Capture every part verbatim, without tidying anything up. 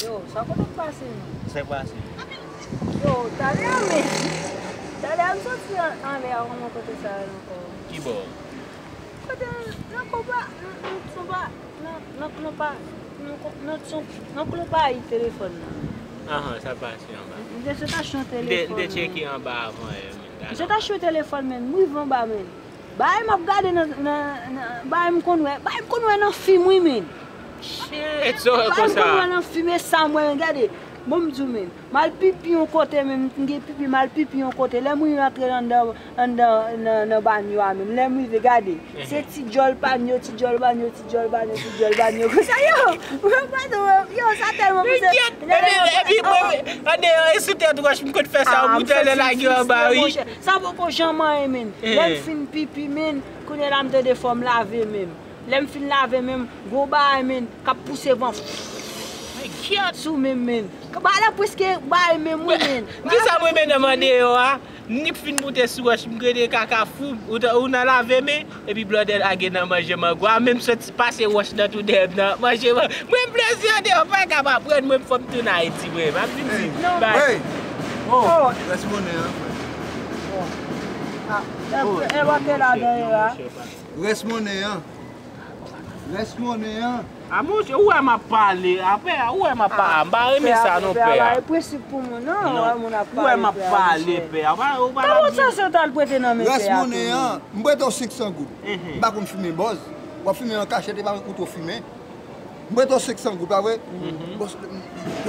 Yo, sa kote k pase menm? Sa k pase? Yo, talè a menm. Talè a m soti an- anlè a, kòman kote sa rele ankò? Ki bò? Kote nan konpa, nan, nan konpa, nan, nan, nan konpa, nan, nan, nan konpayi telefòn nan. Ahan, sa pase anba. M te sot achte yon telefòn. M te tcheke anba avan yè, men. M sot achte yon telefòn, men. M rive anba, men. Bagay m ap gade nan, nan, nan, bagay m konn wè, bagay m konn wè nan fim, wi, men. Shit, so bagay m konn wè nan fim, e sa m wè, men, gade. Bon, m di w, men. M al pipi yon kote, men, m gen pipi, m al pipi yon kote. Lè m rive antre anndan, anndan, nan, nan banyo a, men. Lè m rive, gade. Se ti djòl banyo, ti djòl banyo, ti djòl banyo, ti djòl banyo. Konsa, yo, yo, yo, sa tèlman pouse. Epi, epi, mwen, anndan, e sou tèt wòch, m konn fè sa, ou moute lè lage yo anba, wi. Sa poko janm anyen, men. Lè m fin pipi, men, kounye la m tande fò m lave men m. Lè m fin lave men m, gwo bagay, men, k ap pouse van. Sou men m, men. Bagay la prèske bagay men m, wi, men. Kisa mwen mennen m andeyò a? M fin moute sou wòch, m krede kaka fou. Ou ta- ou nan lave men, epi blòdè lage nan manje mango a, men m soti pase wòch nan tou dèyè m nan manje mango. Mwen m plezi andeyò, pa ka pa pran mwen, fò m tounen Ayiti, mwen. M ap vin di, bay. Hey! Oh! Rès monnen an, frè. Ah, e, e, e, la dèyè a. Rès monnen an. Rès monnen an. A monchè, ou wè m ap pale, apè, ou wè m ap pale, m pa renmen sa non, pè a. E prensip pou moun, non, ou wè moun ap pale, pè a, monchè. Ou wè m ap pale, pè a, ou pa, ou pa. Kòman sa se w t al prete nan men pè a? Rès monnen an, m prete w senk san goud. M pa konn fimen bòz. W ap fimen an kachèt, e pa mwen ki koute w fimen. M prete w senk san goud, pa vre? Bòs,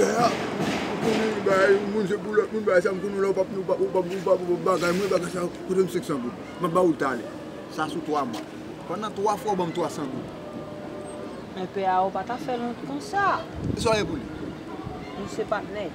pè a, ou konnen bagay, moun se pou lòt moun, bagay sa, m konnen w la, ou p ap, ou p ap, ou p ap, ou p ap, ou p ap bagay mwen, bagay sa, prete m senk san goud. M ap ba ou l talè. Sa sou twa mwa. Pandan twa fwa, ou ban m twa san goud. Men pè a, ou pa ta fè l wont konsa. Kisa w ye pou li? Nou se patnè.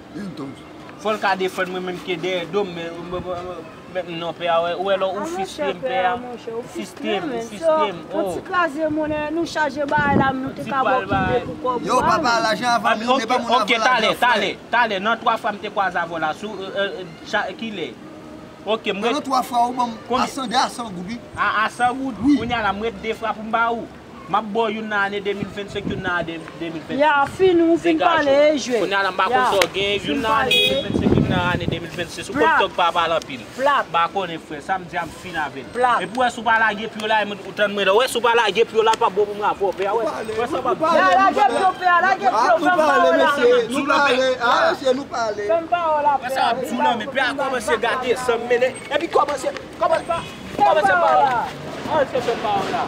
Fò l ka defann mwen menm ke dèyè do m, men, men, men, men, non, pè a, ou wè, ou wè lè ou fistre m, pè a. Ou fistre m, ou fistre m, oh. Yon ti kraze monnen, nou chaje bagay la, nou te ka ba w kile pou kòb ou a. Yo, papa, lajan avan moun, e pa moun avan lajan, frè. Ok, talè, talè, talè, nan twa fwa m te kwaze avè w la, sou, e, e, kilè? Ok, m ret. Pandan twa fwa, ou ban m a san, de a san goud, wi. A, a san goud? Wi. Kounye a la, m ret de fwa pou m ba ou. M ap ba w youn nan ane de mil vennsenk, youn nan ane de mil vennsenk. Ya, fini, ou fin pale, e jwe. Kounye a la, m pa konn sa w gen, youn nan ane de mil vennsenk, youn nan ane de mil vennsenk. Ou konn tòg pa pale anpil. Plat. M pa konnen, frè, sa m di a, m fin avè l. Plat. Epi w wè si w pa lage pye w la, ou tann mwen la. W wè si w pa lage pye w la, l p ap bon pou mwen avè w, pè a, wè. Ou pale, ou pale, ou pale. Ya, lage pye w, pè a, lage pye w, fè m pale la. Nou pale, a, mesye, nou pale. Fè m pawòl la, pè a. Wè sa w ap di w la, men pè a kòmanse gate san m, men, epi kòmanse, kòmanse, kòmanse pawòl la. An, se fè pawòl la.